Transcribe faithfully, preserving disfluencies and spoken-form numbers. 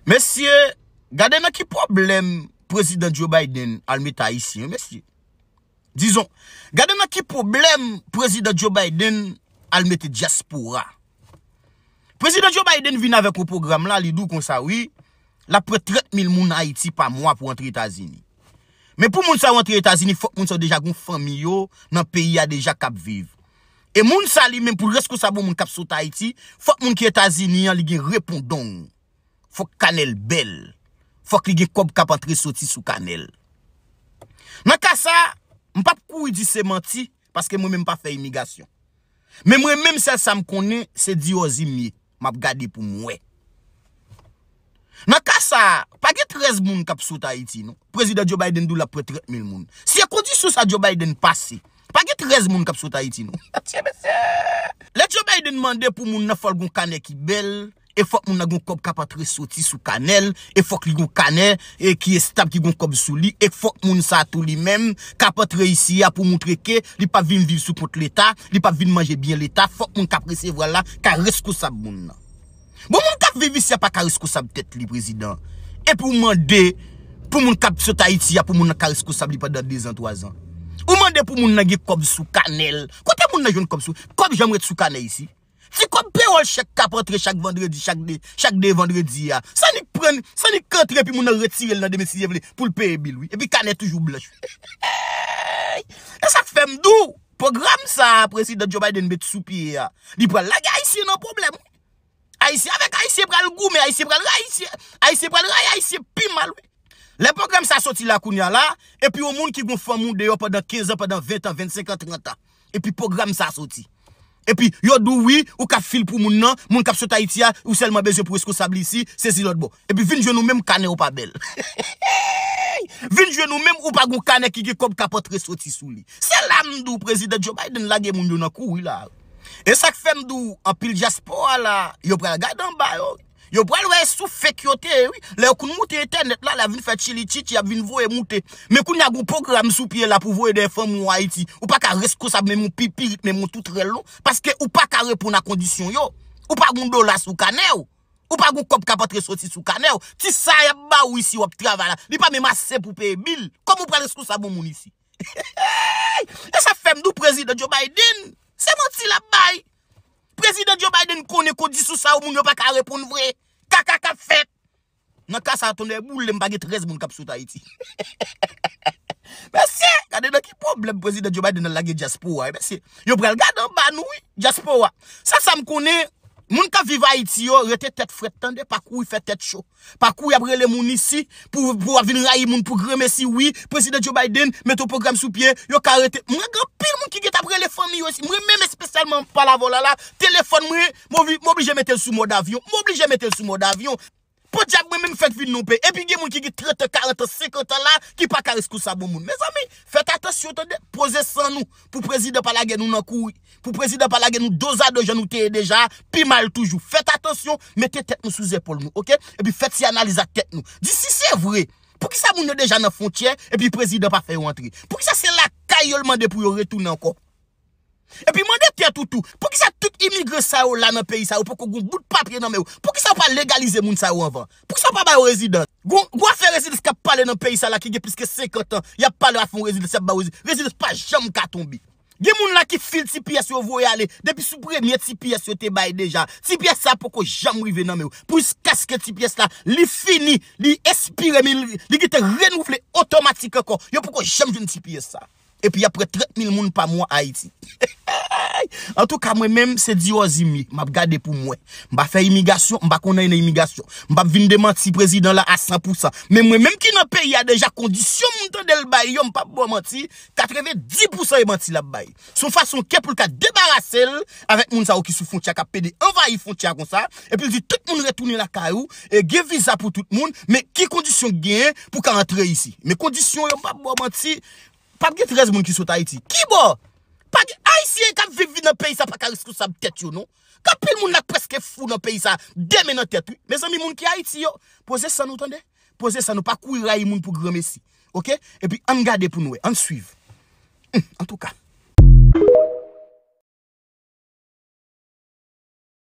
Mesye, gade nan ki pwoblèm prezidan Joe Biden al mete Ayisyen, mesye. Dizon, gade nan ki pwoblèm prezidan Joe Biden al mete dyaspora. Prezidan Joe Biden vin avèk yon pwogram la, li di w konsa, wi, l ap pran trant mil moun Ayiti pa mwa pou antre Etazini. Men pou moun sa yo antre Etazini, fòk moun sa yo deja gon fanmi yo nan peyi a deja k ap viv. E moun sa li menm pou l reskonsab yon moun k ap sot Ayiti, fòk moun ki Etazini an li gen repondong. Fòk kanè l bèl. Fòk li gen kòb k ap antre soti sou kanè l. Nan ka sa, m p ap kouri di se manti, paske mwen menm m pa fè imigasyon. Men mwen menm sèl sa m konnen, se di wòzi m ye. M ap gade pou m wè. Nan ka sa, pa gen trèz moun k ap sot Ayiti, non. Prezidan Joe Biden di w l ap pran trant mil moun. Si e kondisyon sa Joe Biden pase, pa gen trèz moun k ap sot Ayiti, non. Atye, mesye! Lè Joe Biden mande pou moun nan fò l gon kanè ki bèl, e fòk moun nan gon kòb k ap antre soti sou kanè l, e fòk li gon kanè e ki estab, ki gon kòb sou li, e fòk moun sa tou li menm k ap antre isi a pou moutre ke li p ap vin viv sou kont Leta, li p ap vin manje byen Leta, fòk moun k ap resevwa l la ka reskonsab moun nan. Bon, moun k ap viv isi a pa ka reskonsab tèt li, prezidan. Epi w mande pou moun k ap sot Ayiti a, pou moun nan ka reskonsab li pandan dezan, twazan. Ou mande pou moun nan gen kòb sou kanè l. Kote moun nan jwenn kòb sou? Kòb janm ret sou kanè isi? Ti kòb pewòl chèk k ap antre chak vandredi, chak de, chak de vandredi a. Sa nik pran, sa nik antre epi moun nan retire l nan demen si Dye vle pou l peye bil, wi. Epi kanè toujou blanch. E sa k fè m di w, pwogram sa a prezidan Joe Biden met sou pye a, li pral lage Ayisyen nan pwoblèm, wi. Ayisyen avèk Ayisyen pral goumen, Ayisyen pral rayi Ayisyen, Ayisyen pral rayi Ayisyen pi mal, wi. Lè pwogram sa soti la kounye a la, epi yon moun ki gon fanmi w deyò pandan kenz an, pandan ven an, vennsenk an, trant an, epi pwogram sa soti. Epi yo di w wi, ou ka fil pou moun nan, moun k ap sot Ayiti a, ou sèlman bezwen pou reskonsab li isi, sezi lòt bò. Epi vin jwenn ou menm kanè w pa bèl. Vin jwenn ou menm ou pa gon kanè ki gen kòb k ap antre soti sou li. Se la m di w prezidan Joe Biden lage moun yo nan kouri la. E sa k fè m di w anpil dyaspora la, yo pral gade anba yo. Yo pral wè sou fake yo te ye, wi. Lè yo konn moute entènèt la, l ap vin fè chili chichi, y ap vin voye moute. Men kounye a gon pwogram sou pye la pou voye dèyè fanmi w Ayiti. Ou pa ka reskonsab menm yon pipirit, menm yon toutrèl non. Paske ou pa ka reponn a kondisyon yo. Ou pa gon dola sou kanè w. Ou pa gon kòb k ap antre soti sou kanè w. Ti sa y ap ba w isi w ap travay la, li pa menm ase pou peye bil. Kòman w pral reskonsab yon moun isi? E sa fè m di w prezidan Joe Biden, se manti l ap bay. Prezidan Joe Biden konnen kondisyon sa yo moun yo pa ka reponn vre. Kaka k ap fèt. Nan ka sa tonnè boule m pa gen trèz moun k ap sot Ayiti. Mesye, gade nan ki pwoblèm prezidan Joe Biden al lage dyaspora, mesye. Yo pral gade anba nou, wi, dyaspora. Sèl sa m konnen, moun k ap viv Ayiti yo, rete tèt frèt, tande, pa kouri fè tèt cho. Pa kouri ap rele moun isi, pou, pou w ap vin rayi moun pou granmesi, wi, prezidan Joe Biden mete yon pwogram sou pye, yo ka rete. Mwen gen anpil moun ki gentan ap rele fanmi yo isi, mwen menm espesyalman m pale avè w la la, telefòn mwen, m obi-, m oblije mete l sou mòd avyon, m oblije mete l sou mòd avyon. Podyab mwen menm fèk vin nan yon peyi. Epi gen moun ki gen trant an, karant an, senkant an la, ki pa ka reskonsab yon moun. Mezanmi, fèt atansyon tande, poze san nou, pou prezidan pa lage nou nan kouri. Pou prezidan pa lage nou dozado jan nou te ye deja, pi mal toujou. Fèt atansyon, mete tèt nou sou zepòl nou, oke? Epi fè ti analiz ak tèt nou. Di si se vre, poukisa moun yo deja nan fwontyè, epi prezidan pa fè yo antre? Poukisa se lakay yo l mande pou yo retounen ankò? Epi mande tèt ou tou, poukisa tout imigran sa yo la nan peyi sa yo poko gon bout papye nan men yo? Poukisa yo pa legalize moun sa yo anvan? Poukisa yo pa ba yo rezidans? Gon, gon afè rezidans k ap pale nan peyi sa la ki gen plis ke senkant an, y ap pale afè yon rezidans, y ap ba yo rezi-, rezidans pa janm ka tonbe. Gen moun la ki fil T P S yo voye ale, depi sou premye T P S yo te bay deja. T P S sa poko janm rive nan men yo. Jiskaske T P S la, li fini, li espire, men li, li gentan renouvle otomatik ankò. Yo poko janm jwenn T P S sa. Epi y ap pran trant mil moun pa mwa Ayiti. Antouka, mwen menm, se di wòzi m ye. M ap gade pou m wè. M pa fè imigasyon, m pa konn anyen nan imigasyon. M p ap vin demanti prezidan la a san pou san. Men mwen menm ki nan peyi a deja, kondisyon m tande l bay yo, m p ap ba w manti, katrevenndis pou san e manti l ap bay. Se yon fason ke pou l ka debarase l avèk moun sa yo ki sou fwontyè a, k ap pede anvayi fwontyè a konsa, epi l di tout moun retounen lakay ou, e gen viza pou tout moun, men ki kondisyon k genyen pou w ka antre isi? Men kondisyon yo, m p ap ba w manti, p ap gen trèz moun ki sot Ayiti. Kibò? Pa gen Ayisyen k ap viv nan peyi sa pa ka reskonsab tèt yo, non. Gen anpil moun la k prèske fou nan peyi sa, de men nan tèt, wi. Mezanmi, moun ki Ayiti yo, poze san nou, tande. Poze san nou, pa kouri rayi moun pou granmesi. Oke? Epi ann gade pou n wè, ann swiv. Hum, antouka.